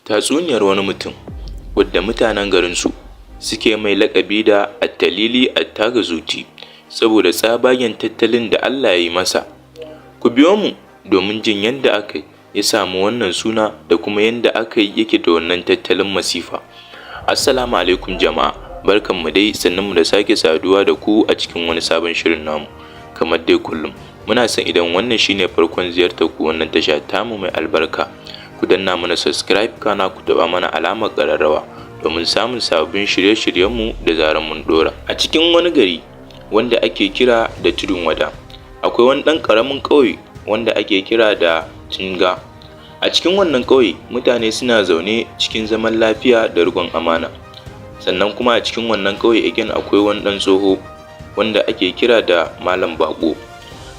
Tatsuniyar wani mutum wadda mutanen garinsu suke mai laƙabi da Attalili Attagazuti saboda tsabagen tattalin da Allah ya yi masa. Ku biyo mu domin jin yadda aka yi ya samu wannan suna da kuma yadda aka yi yake da wannan tattalin masifa. Assalamu alaikum jama'a, barkanmu dai, sannunmu da sake saduwa da ku a cikin wani sabon shirin namu. Kamar dai kullum, muna son idan wannan shine farkon ziyartar ku wannan tasha tamu mai albarka, ku danna mana subscribe, kana ku taɓa mana alamar ƙararrawa domin samun sababbin shirye-shiryenmu da zarar mun ɗora. A cikin wani gari wanda ake kira da Tudun Wada, akwai wani ɗan ƙaramin ƙauye wanda ake kira da Tunga. A cikin wannan ƙauye mutane suna zaune cikin zaman lafiya da riƙon amana. Sannan kuma a cikin wannan ƙauye again akwai wani ɗan tsoho wanda ake kira da Malam Baƙo.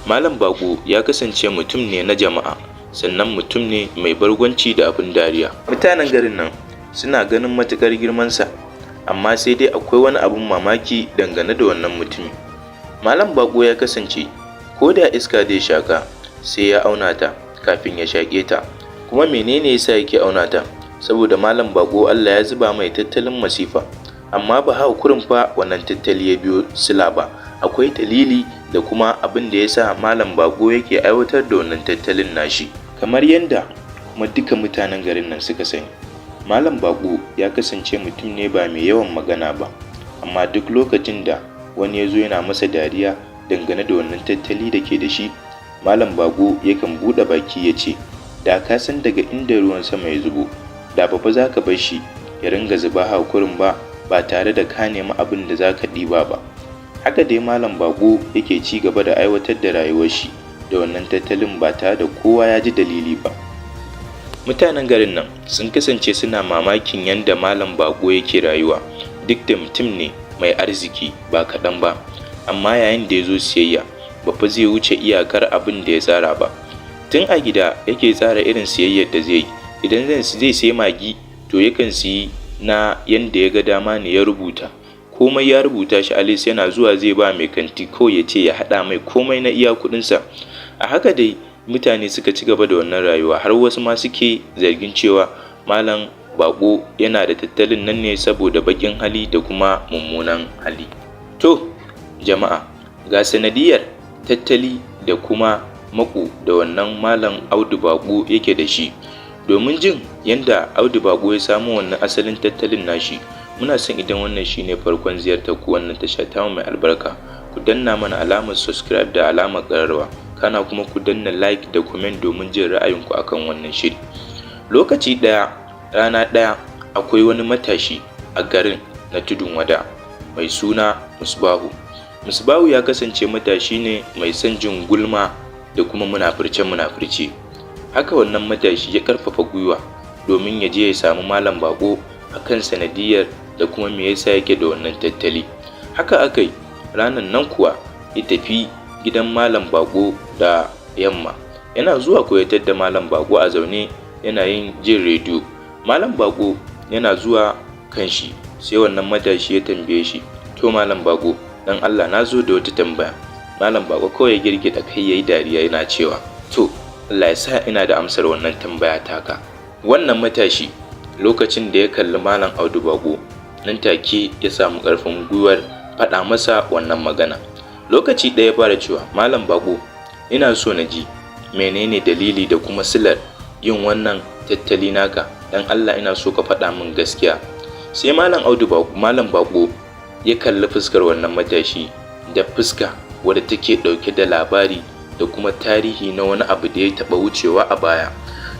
Malam Baƙo ya kasance mutum ne na jama'a, sannan mutum ne mai barkwanci da abin dariya. Mutanen garin nan suna ganin matuƙar girmansa, amma sai dai akwai wani abin mamaki dangane da wannan mutumi. Malam Baƙo ya kasance ko da iska zai shaƙa, sai ya auna ta kafin ya shaƙe ta. Kuma menene yasa yake auna ta? Saboda Malam Baƙo Allah ya zuba mai tattalin masifa, amma ba haka kurum fa wannan tattali ya biyo sila ba. Akwai dalili da kuma abin da ya sa Malam Baƙo yake aiwatar da wannan tattalin nashi. Kamar yadda kuma duka mutanen garin nan suka sani, Malam Baƙo ya kasance mutum ne ba mai yawan magana ba, amma duk lokacin da wani ya zo yana masa dariya dangane da wannan tattali da ke da shi, Malam Baƙo yakan buɗe baki ya ce, "Da ka san daga inda ruwan sama ya zubo, da ba fa za ka bar shi ya ringa zuba haka kurum ba, ba tare da ka nemi abin da za ka ɗiba ba." Haka dai Malam Baƙo yake ci gaba da aiwatar da rayuwar shi da wannan tattalin ba tare da kowa ya ji dalili ba. Mutanen garin nan sun kasance suna mamakin yadda Malam Baƙo yake rayuwa, duk da mutum ne mai arziki ba kaɗan ba, amma yayin da ya zo siyayya ba fa zai wuce iyakar abin da ya tsara ba. Tun a gida yake tsara irin siyayyar da zai yi. Idan zai sayi magi, to yakan siyi na yanda ya ga dama ne, ya rubuta. Komai ya rubuta shi a list, yana zuwa zai ba mai kanti kawai ya ce ya haɗa mai komai na iya kuɗinsa. A haka dai mutane suka ci gaba da wannan rayuwa, har wasu ma suke zargin cewa Malam Baƙo yana da tattalin nan ne saboda baƙin hali da kuma mummunan hali. To jama'a, ga sanadiyyar tattali da kuma maƙo da wannan Malam Audu Baƙo yake da shi. Domin jin yanda Audu Baƙo ya samo wannan asalin tattalin nashi, muna son idan wannan shine farkon ziyartar ku wannan tasha tamu mai albarka, ku danna mana alamar subscribe da alamar ƙararrawa, kana kuma ku danna like da comment domin jin ra'ayinku akan wannan shiri. Lokaci ɗaya, rana ɗaya, akwai wani matashi a garin na Tudun Wada mai suna Musbahu. Musbahu ya kasance matashi ne mai son jin gulma da kuma munafurce-munafurce. Haka wannan matashi ya ƙarfafa gwiwa domin ya je ya samu Malam Baƙo akan sanadiyyar da kuma me yasa yake da wannan tattali. Haka aka yi, ranar nan kuwa ya tafi gidan Malam Baƙo da yamma. Yana zuwa ko ya tadda Malam Baƙo a zaune yana yin jin rediyo. Malam Baƙo yana zuwa kan shi, sai wannan matashi ya tambaye shi, "To Malam Baƙo, don Allah na zo da wata tambaya." Malam Baƙo kawai ya girgiɗa kai ya yi dariya yana cewa, "To Allah ya sa ina da amsar wannan tambaya taka." Wannan matashi lokacin da ya kalli Malam Audu Baƙo, nan take ya samu ƙarfin gwiwar faɗa masa wannan magana. Lokaci ɗaya ya fara cewa, "Malam Baƙo, ina so na ji menene dalili da kuma silar yin wannan tattali naka, don Allah ina so ka faɗa min gaskiya." Sai Malam Audu Baƙo, Malam Baƙo ya kalli fuskar wannan matashi da fuska wadda take ɗauke da labari da kuma tarihi na wani abu da ya taɓa wucewa a baya.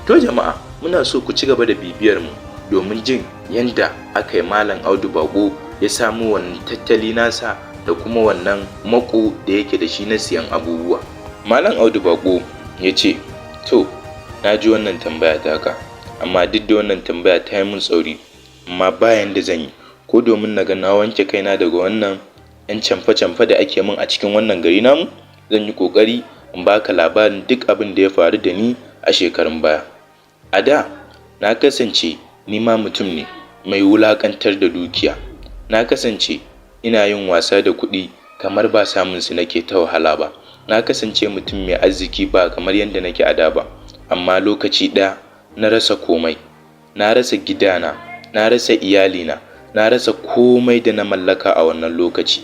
To jama'a, muna so ku ci gaba da bibiyar mu domin jin yanda aka yi Malam Audu Baƙo ya samu wannan tattali nasa da kuma wannan maƙo da yake da shi na siyan abubuwa. Malam Audu Baƙo ya ce, "To, na ji wannan tambaya taka, amma duk da wannan tambaya ta yi min tsauri, amma ba yanda zan yi, ko domin na ga na wanke kaina daga wannan 'yan camfe-camfe da ake min a cikin wannan gari namu, zan yi ƙoƙari in baka labarin duk abin da ya faru da ni a shekarun baya. A da na kasance ni ma mutum ne mai wulaƙantar da dukiya. Na kasance ina yin wasa da kuɗi kamar ba samun su nake ta wahala ba. Na kasance mutum mai arziki ba kamar yadda nake a da ba, amma lokaci ɗaya na rasa komai." Na rasa gidana, na rasa iyalina, na rasa komai da na mallaka a wannan lokaci.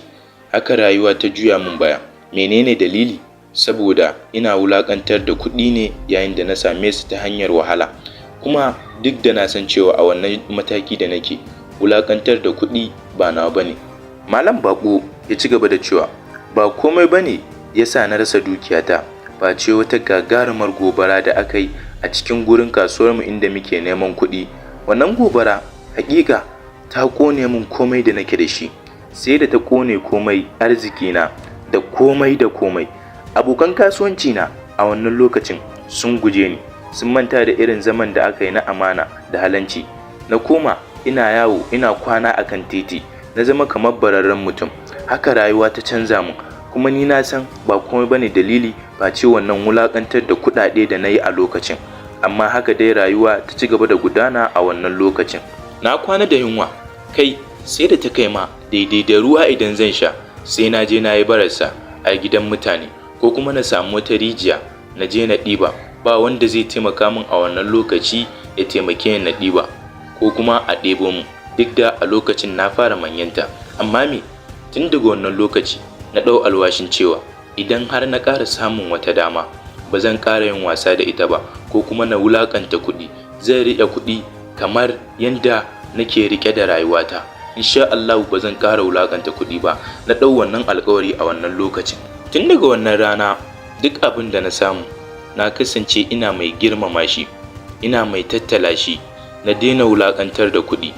Haka rayuwa ta juya min baya. Menene dalili? Saboda ina wulaƙantar da kuɗi ne yayin da na same su ta hanyar wahala. Kuma duk da na san cewa a wannan mataki da nake, wulaƙantar da kuɗi ba nawa bane. Malam Baƙo ya ci gaba da cewa ba komai bane ya sa na rasa dukiyata face wata gagarumar gobara da aka yi a cikin gurin kasuwarmu inda muke neman kuɗi. Wannan gobara haƙiƙa ta ƙone min komai da nake da shi, sai da ta ƙone komai arzikina da komai da komai. Abokan kasuwanci na a wannan lokacin sun guje ni, sun manta da irin zaman da aka yi na amana da halanci. Na koma ina yawo ina kwana a kan titi, na zama kamar bararren mutum. Haka rayuwa ta canza mun, kuma ni na san ba komai bane dalili face wannan wulaƙantar da kuɗaɗe da na yi a lokacin. Amma haka dai rayuwa ta ci gaba da gudana a wannan lokacin. Na kwana da yunwa, kai sai da ta kai ma daidai da ruwa idan zan sha sai na je na yi bararsa a gidan mutane, ko kuma na samu wata rijiya na je na ɗiba. Ba wanda zai taimaka min a wannan lokaci ya taimake ni na ɗiba ko kuma a ɗebo mun, duk da a lokacin na fara manyanta. Amma me, tun daga wannan lokaci na ɗau alwashin cewa idan har na ƙara samun wata dama ba zan ƙara yin wasa da ita ba, ko kuma na wulaƙanta kuɗi. Zan riƙe kuɗi kamar yanda nake riƙe da rayuwata. Insha Allahu ba zan ƙara wulaƙanta kuɗi ba. Na ɗau wannan alƙawari a wannan lokacin. Tun daga wannan rana duk abin da na samu na kasance ina mai girmama shi, ina mai tattala shi, na daina wulaƙantar da kuɗi.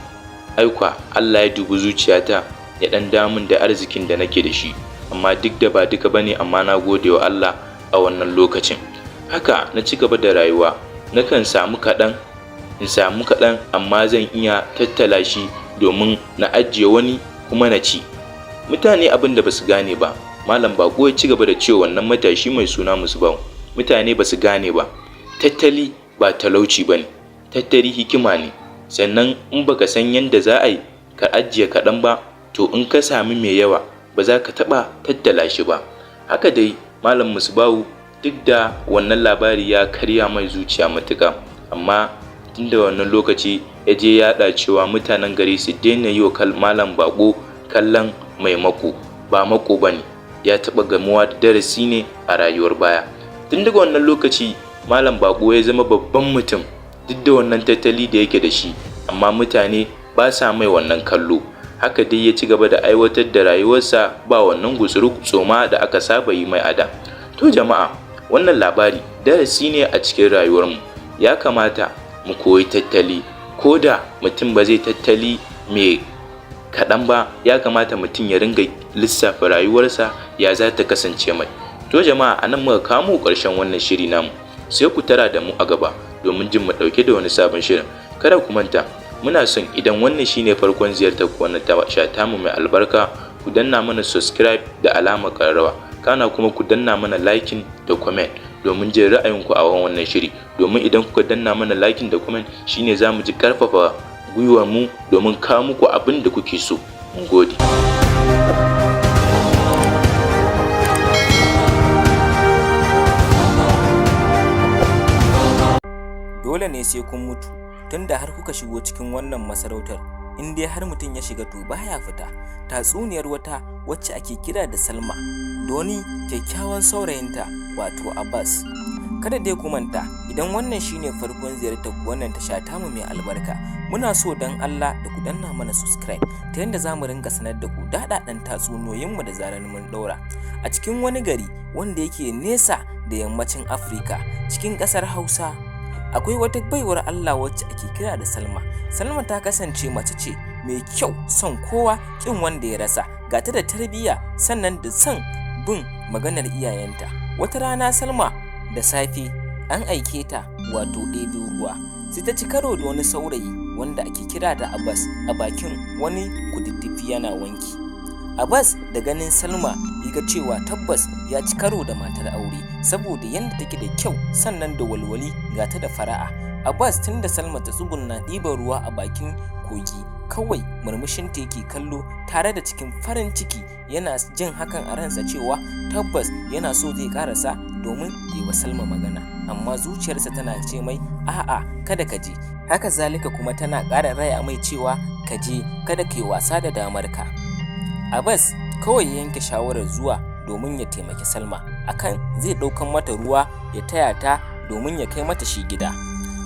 Ai kuwa Allah ya dubi zuciyata ya ɗan damun da arzikin da nake da shi, amma duk da ba duka bane, amma na gode wa Allah a wannan lokacin. Haka na ci gaba da rayuwa, nakan samu kaɗan, in samu kaɗan, amma zan iya tattala shi domin na ajiye wani kuma na ci. Mutane abin da basu gane ba, Malam Baƙo ya ci gaba da cewa wannan matashi mai suna Musbahu, mutane basu gane ba, tattali ba talauci bane, tattali hikima ne. Sannan in baka san yanda za a yi ka ajiye kaɗan ba, to in ka sami mai yawa ba za ka taɓa tattala shi ba. Haka dai Malam Musbahu duk da wannan labari ya karya mai zuciya matuƙa, amma tun da wannan lokaci ya je yaɗa cewa mutanen gari su daina yi wa Malam Baƙo kallon mai maƙo, ba maƙo bane, ya taɓa gamuwa da darasi ne a rayuwar baya. Tun daga wannan lokaci Malam Baƙo ya zama babban mutum duk da wannan tattali da yake da shi, amma mutane ba sa mai wannan kallo. Haka dai ya ci gaba da aiwatar da rayuwarsa ba wannan gutsuru tsoma da aka saba yi mai a da. To jama'a, wannan labari darasi ne a cikin rayuwarmu. Ya kamata mu koyi tattali, ko da mutum ba zai tattali mai kaɗan ba, ya kamata mutum ya ringa lissafa rayuwarsa ya za ta kasance mai. To jama'a, a nan muka kawo ƙarshen wannan shiri namu. Sai ku tara da mu a gaba domin jin mu ɗauke da wani sabon shirin. Kada ku manta, muna son idan wannan shine farkon ziyartar ku wannan tasha tamu mai albarka, ku danna mana subscribe da alamar ƙararrawa, kana kuma ku danna mana liking da comment domin jin ra'ayinku a wannan shiri. Domin idan kuka danna mana liking da comment shine za mu ji ƙarfafa gwiwar mu domin kawo muku abin da kuke so. Mun gode. Dole ne sai kun mutu, tunda har kuka shigo cikin wannan masarautar, in dai har mutum ya shiga to baya fita. Tatsuniyar wata wacce ake kira da Salma, da wani kyakkyawan saurayinta wato Abbas. Kada dai ku manta, idan wannan shine farkon ziyartar ku wannan tasha tamu mai albarka, muna so don Allah da ku danna mana subscribe ta yadda za mu rinka sanar da ku daɗaɗɗen tatsuniyoyinmu da zarar mun ɗaura. A cikin wani gari wanda yake nesa da yammacin Afirka, cikin ƙasar Hausa, akwai wata baiwar Allah wacce ake kira da Salma. Salma ta kasance mace ce mai kyau, son kowa, ƙin wanda ya rasa, ga ta da tarbiyya sannan da son bin maganar iyayenta. Wata rana Salma da safe an aike ta wato ɗebo ruwa, sai ta ci karo da wani saurayi wanda ake kira da Abbas a bakin wani kududdufi yana wanki. Abbas da ganin Salma ya ga cewa tabbas ya ci karo da matar aure saboda yadda take da kyau sannan da walwali, ga ta da fara'a. Abbas tun da Salma ta tsugunna ɗiban ruwa a bakin kogi, kawai murmushinta yake kallo tare da cikin farin ciki, yana jin hakan a ransa cewa tabbas yana so zai ƙarasa domin yi wa Salma magana, amma zuciyarsa tana ce mai a'a kada ka je. Haka zalika kuma tana ƙara raya mai cewa ka je kada ka yi wasa da damarka. Abbas kawai ya yanke shawarar zuwa domin ya taimaki Salma akan zai ɗaukan mata ruwa ya taya ta domin ya kai mata shi gida.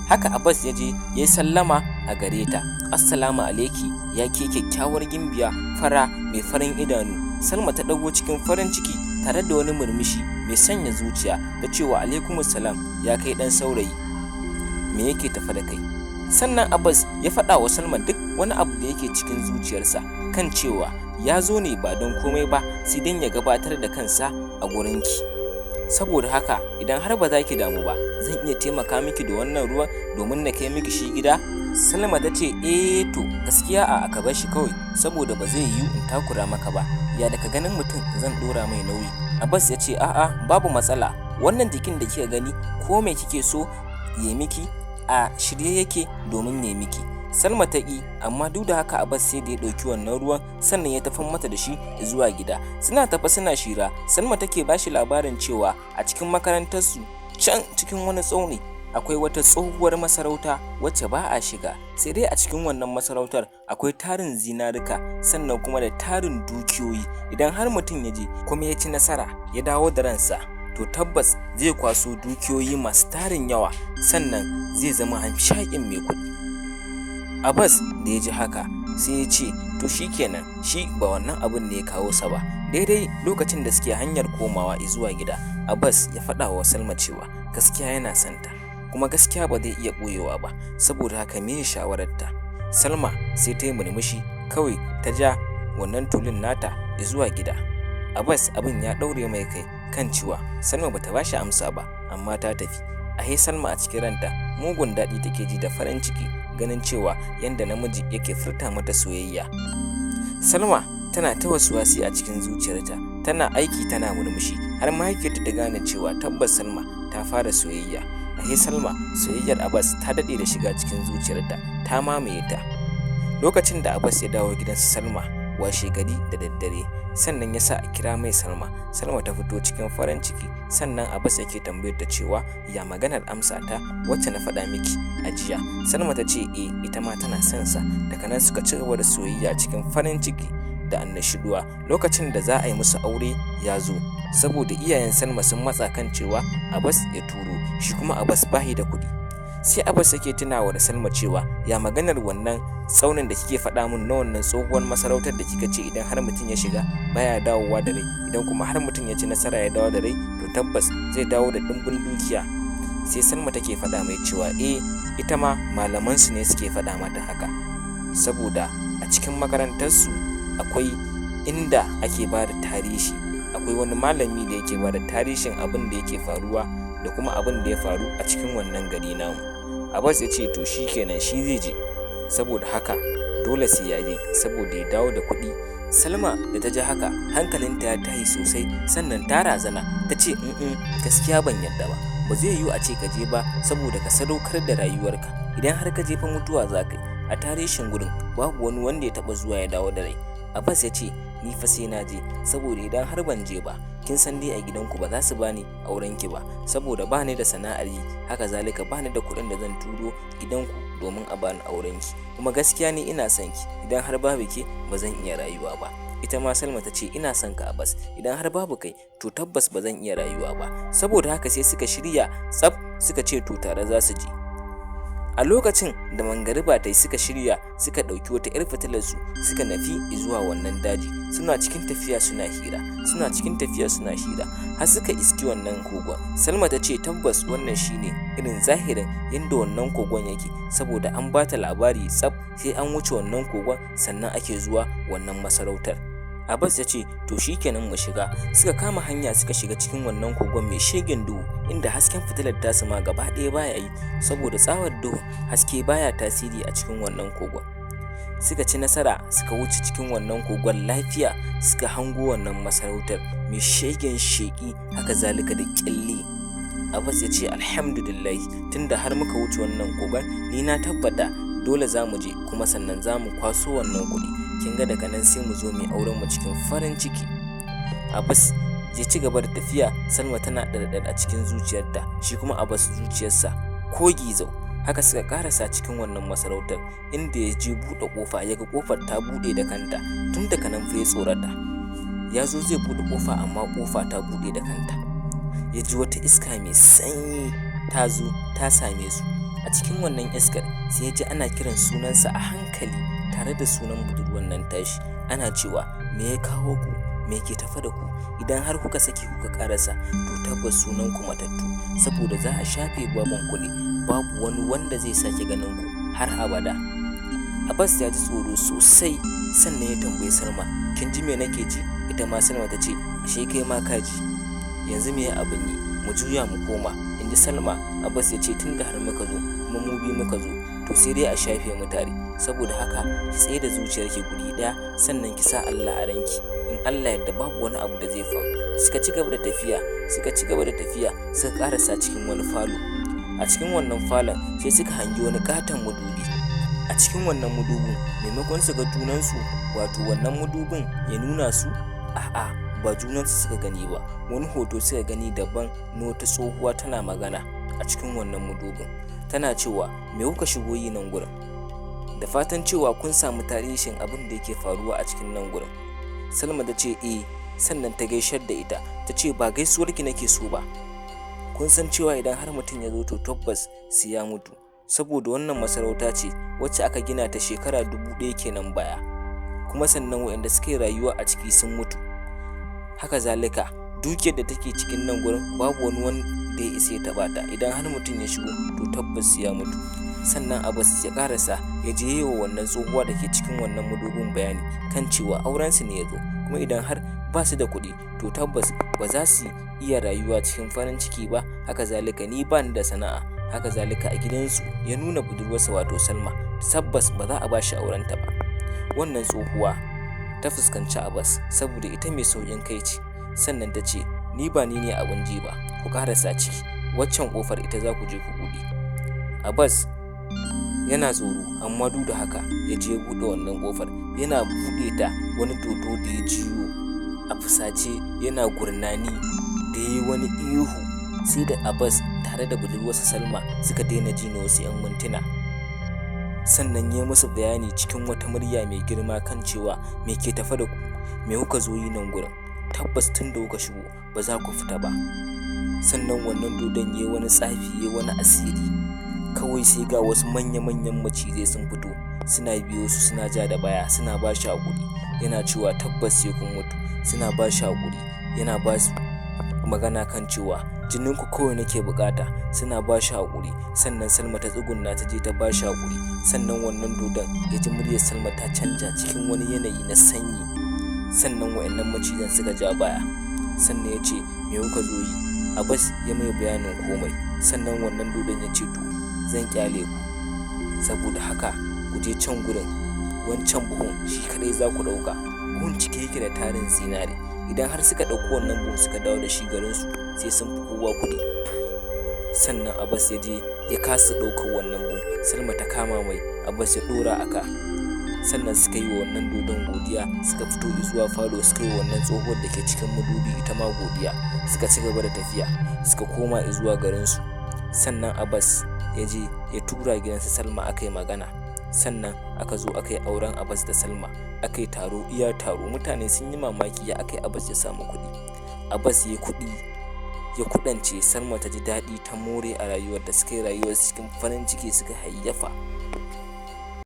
Haka Abbas ya je ya yi sallama a gare ta. "Assalamu alaiki ya ke kyakkyawar gimbiya fara mai farin idanu." Salma ta ɗago cikin farin ciki tare da wani murmushi mai sanya zuciya ta ce, "Wa alaikumussalam ya kai ɗan saurayi, me yake tafe da kai?" Sannan Abbas ya faɗa wa Salma duk wani abu da yake cikin zuciyarsa kan cewa ya zo ne ba don komai ba sai don ya gabatar da kansa a gurinki. Saboda haka idan har ba za ki damu ba, zan iya taimaka miki da wannan ruwan domin na kai miki shi gida. Salma ta ce, "Eh to gaskiya a'a, ka bar shi kawai saboda ba zai yiwu in takura maka ba. Ya daga ganin mutum zan ɗora mai nauyi." Abbas ya ce, "A'a, babu matsala, wannan jikin da kika gani ko me kike so ya miki a shirye yake domin ya miki." Salma ta ƙi, amma duk da haka Abbas sai da ya ɗauki wannan ruwan sannan ya tafi mata da shi zuwa gida. Suna tafe suna shira, Salma take ba shi labarin cewa a cikin makarantarsu can cikin wani tsauni akwai wata tsohuwar masarauta wacce ba a shiga, sai dai a cikin wannan masarautar akwai tarin zinarika sannan kuma da tarin dukiyoyi. Idan har mutum ya je kuma ya ci nasara ya dawo da ransa, to tabbas zai kwaso dukiyoyi masu tarin yawa sannan zai zama hamshaƙin mai kuɗi. Abbas da ya ji haka sai ya ce to shikenan, shi ba wannan abun ne ya kawo sa ba. Daidai lokacin da suke hanyar komawa zuwa gida, Abbas ya faɗa wa Salma cewa gaskiya yana son ta, kuma gaskiya ba zai iya ɓoyewa ba, saboda haka me shawararta? Salma sai ta yi murmushi kawai ta ja wannan tulun nata zuwa gida. Abbas abin ya ɗaure mai kai kan cewa Salma bata bashi amsa ba, amma ta tafi. Ahe Salma a cikin ranta mugun daɗi take ji da farin ciki ganin cewa yanda namiji yake furta mata soyayya. Salma tana ta wasuwasi a cikin zuciyarta, tana aiki tana murmushi har mahaifiyarta ta gane cewa tabbas Salma ta fara soyayya. Ahe Salma soyayyar Abbas ta daɗe da shiga cikin zuciyarta, ta mamaye ta. Lokacin da Abbas ya dawo gidan Salma washe gari da daddare, sannan ya sa a kira mai Salma. Salma ta fito cikin farin ciki, sannan Abbas yake tambayar ta cewa ya maganar amsa ta wacce na faɗa miki a jiya. Salma ta ce eh, ita ma tana son sa. Daga nan suka ci gaba da soyayya cikin farin ciki da annashuwa. Lokacin da za a yi musu aure ya zo, saboda iyayen Salma sun matsa kan cewa Abbas ya turo, shi kuma Abbas bayi da kuɗi. Sai Abbas yake tunawa da Salma cewa ya maganar wannan tsaunin da kike faɗa min na wannan tsohuwar masarautar da kika ce idan har mutum ya shiga baya dawowa da rai, idan kuma har mutum ya ci nasara ya dawo da rai to tabbas zai dawo da ɗimbin dukiya. Sai Salma take faɗa mai cewa eh, ita ma malamansu ne suke faɗa mata haka, saboda a cikin makarantarsu akwai inda ake ba da tarihi, akwai wani malami da yake ba da tarihin abin da yake faruwa da kuma abin da ya faru a cikin wannan gari namu. Abbas ya ce to shikenan, shi zai je, saboda haka dole sai ya je saboda ya dawo da kuɗi. Salma da ta ji haka hankalinta ya tashi sosai, sannan ta razana ta ce gaskiya ban yarda ba, ba zai yiwu a ce ka je ba saboda ka sadaukar da rayuwarka. Idan har ka je fa mutuwa za ka yi. A tarihin gurin babu wani wanda ya taɓa zuwa ya dawo da rai. Abbas ya ce ni fa sai na je, saboda idan har ban je ba kin san dai a gidanku ba za su bani aurenki ba, saboda ba ni da sana'ar yi, haka zalika ba ni da kuɗin da zan turo gidanku domin a bani aurenki, kuma gaskiya ni ina son ki, idan har babu ke ba zan iya rayuwa ba. Ita ma Salma ta ce ina son ka Abbas, idan har babu kai to tabbas ba zan iya rayuwa ba. Saboda haka sai suka shirya tsaf suka ce to tare za su je. A lokacin da mangariba ta yi suka shirya suka ɗauki wata 'yar fitilarsu suka nafi zuwa wannan daji. Suna cikin tafiya suna hira, suna cikin tafiya suna hira har suka iski wannan kogon. Salma ta ce tabbas wannan shine irin zahirin yadda wannan kogon yake, saboda an ba ta labari tsaf sai an wuce wannan kogon sannan ake zuwa wannan masarautar. Abbas ya ce to shikenan mu shiga. Suka kama hanya suka shiga cikin wannan kogon mai shegen duhu, inda hasken fitilar tasu ma gaba ɗaya baya yi saboda tsawar duhun haske baya tasiri a cikin wannan kogon. Suka ci nasara suka wuce cikin wannan kogon lafiya, suka hango wannan masarautar mai shegen sheƙi, haka zalika da ƙyalli. Abbas ya ce alhamdulillah, tunda har muka wuce wannan kogon ni na tabbata dole za mu je kuma sannan za mu kwaso wannan kuɗi. Kin ga daga nan sai mu zo mu yi auren mu cikin farin ciki. Abbas ya ci gaba da tafiya, Salma tana ɗarɗar a cikin zuciyarta, shi kuma Abbas zuciyarsa ko gizau. Haka suka karasa cikin wannan masarautar, inda ya je buɗe ƙofa ya ga ƙofar ta buɗe da kanta. Tun daga nan fa ya tsorata. Ya zo zai buɗe ƙofa amma ƙofa ta buɗe da kanta. Ya ji wata iska mai sanyi ta zo ta same su. A cikin wannan iskar sai ya ji ana kiran sunansa a hankali tare da sunan budurwar nan tashi. Ana cewa, me ya kawo ku? Me ke tafe da ku? Idan har kuka sake kuka karasa, to tabbas sunan ku matattu, saboda za a shafe babban ku ne, babu wani wanda zai sake ganin ku har abada. Abbas ya ji tsoro sosai, sannan ya tambayi Salma, kin ji me nake ji? Ita ma Salma ta ce, ashe kai ma ka ji. Yanzu me abin yi? Mu juya mu koma, in ji Salma. Abbas ya ce, tun da har muka zo, kuma mu biyu muka zo, to sai dai a shafe mu tare. Saboda haka ki tsaye da zuciyarki guri ɗaya, sannan ki sa Allah a ranki. In Allah yadda babu wani abu da zai faru. Suka ci gaba da tafiya, suka ci gaba da tafiya, suka karasa cikin wani falo. A cikin wannan falon sai suka hangi wani katon madubi. A cikin wannan madubin, maimakon su ga junansu, wato wannan madubin ya nuna su, a'a, ba junansu suka gani ba, wani hoto suka gani daban na wata tsohuwa tana magana a cikin wannan madubin. Tana cewa, me kuka shigo yi nan gurin? Da fatan cewa kun samu tarihin abin da yake faruwa a cikin nan gurin. Salma ta ce eh, sannan ta gaishar da ita, ta ce ba gaisuwarki nake so ba. Kun san cewa idan har mutum ya zo to tabbas sai ya mutu, saboda wannan masarauta ce wacce aka gina ta shekara 1000 kenan baya, kuma sannan waɗanda suka yi rayuwa a ciki sun mutu. Haka zalika dukiyar da take cikin nan gurin babu wani wanda ya isa ya taɓa ta. Idan har mutum ya shigo to tabbas sai ya mutu. Sannan Abbas ya karasa ya je yi wa wannan tsohuwa da ke cikin wannan madubin bayani kan cewa aurensu ne ya zo, kuma idan har ba su da kuɗi to tabbas ba za su iya rayuwa cikin farin ciki ba. Haka zalika ni ba ni da sana'a. Haka zalika a gidansu ya nuna budurwarsa wato Salma, tabbas ba za a ba shi aurenta ba. Wannan tsohuwa ta fuskanci Abbas saboda ita mai sauƙin kai ce, sannan ta ce, ni ba ni ne abin ji ba, ku karasa ciki, waccan ƙofar ita za ku je ku buɗe. Abbas yana tsoro, amma duk da haka ya je ya buɗe wannan ƙofar. Yana buɗe ta, wani dodo da ya jiyo a fusace yana gurnani da ya yi wani ihu, sai da Abbas tare da budurwarsa Salma suka daina ji na wasu 'yan mintuna. Sannan ya musu bayani cikin wata murya mai girma kan cewa, me ke tafe da ku? Me kuka zo yi nan gurin? Tabbas tun da kuka shigo ba za ku fita ba. Sannan wannan dodon ya yi wani tsafi, ya yi wani asiri. Kawai sai ga wasu manya-manyan macizai sun fito, suna biyo su, suna ja da baya, suna ba shi haƙuri. Yana cewa tabbas sai kun mutu. Suna ba shi haƙuri, yana ba su magana kan cewa jininku kawai nake bukata. Suna ba shi haƙuri. Sannan Salma ta tsugunna ta je ta ba shi haƙuri. Sannan wannan dodon ya ji muryar Salma ta canja cikin wani yanayi na sanyi. Sannan wa'annan macizan suka ja baya. Sannan ya ce, me kuka zo yi? Abbas ya mai bayanin komai. Sannan wannan dodon ya ce, to zan kyale ku, saboda haka ku je can gurin, wancan buhun shi kadai za ku ɗauka. Buhun cike yake da tarin zinare. Idan har suka ɗauko wannan buhun suka dawo da shi garinsu, sai sun fi kowa kuɗi. Sannan Abbas ya je ya kasa ɗaukar wannan buhun. Salma ta kama mai, Abbas ya ɗora a ka. Sannan suka yi wa wannan dodon godiya, suka fito zuwa falo, suka yi wa wannan tsohuwar da ke cikin madubi ita ma godiya. Suka ci gaba da tafiya, suka koma zuwa garinsu. Sannan Abbas ya je ya tura gidansa Salma aka yi magana. Sannan aka zo aka yi auren Abbas da Salma. Aka yi taro iya taro, mutane sun yi mamaki ya aka yi Abbas ya samu kuɗi. Abbas ya yi kuɗi, ya kuɗance. Salma ta ji daɗi, ta more a rayuwar da suka yi rayuwar cikin farin ciki, suka hayyafa.